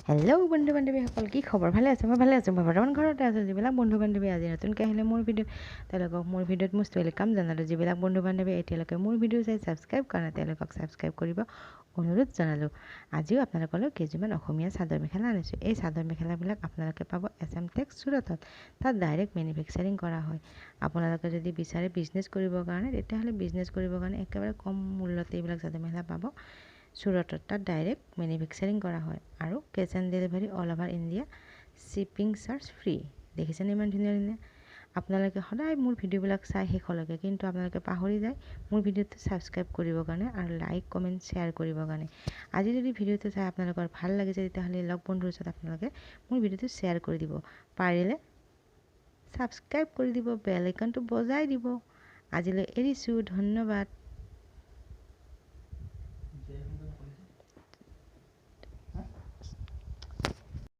Hello' বন্ধু বান্ধৱীসকল, কি খবৰ? ভালে আছে? মই ভালে আছোঁ। মই বৰ্তমান ঘৰতে আছোঁ। যিবিলাক বন্ধু বান্ধৱী আজি নতুনকৈ আহিলে মোৰ ভিডিঅ'ত, তেওঁলোকক মোৰ ভিডিঅ'ত most welcome জনালোঁ। যিবিলাক বন্ধু বান্ধৱী এতিয়ালৈকে মোৰ ভিডিঅ' চাই ছাবস্ক্ৰাইব কৰা নাই, তেওঁলোকক ছাবস্ক্ৰাইব কৰিব অনুৰোধ জনালোঁ। আজিও আপোনালোকলৈ কেইযোৰমান অসমীয়া চাদৰ মেখেলা আনিছোঁ। এই চাদৰ মেখেলাবিলাক আপোনালোকে পাব এছ এম টেক্স চুৰটত। তাত ডাইৰেক্ট মেনুফেকচাৰিং কৰা হয়। আপোনালোকে যদি বিচাৰে বিজনেছ কৰিবৰ কাৰণে, তেতিয়াহ'লে বিজনেছ কৰিবৰ কাৰণে একেবাৰে কম মূল্যতে এইবিলাক চাদৰ মেখেলা পাব চুৰটত। তাত ডাইৰেক্ট মেনুফেকচাৰিং কৰা হয় আৰু cash on delivery, all over India shipping charge free। দেখিছেনে ইমান ধুনীয়া ধুনীয়া? আপোনালোকে সদায় মোৰ ভিডিঅ'বিলাক চাই শেষলৈকে, কিন্তু আপোনালোকে পাহৰি যায় মোৰ ভিডিঅ'টো ছাবস্ক্ৰাইব কৰিবৰ কাৰণে আৰু লাইক, কমেণ্ট, শ্বেয়াৰ কৰিবৰ কাৰণে। আজি যদি ভিডিঅ'টো চাই আপোনালোকৰ ভাল লাগিছে, তেতিয়াহ'লে লগ বন্ধুৰ ওচৰত আপোনালোকে মোৰ ভিডিঅ'টো শ্বেয়াৰ কৰি দিব, পাৰিলে ছাবস্ক্ৰাইব কৰি দিব, বেল আইকনটো বজাই দিব। আজিলৈ এৰিছোঁ, ধন্যবাদ।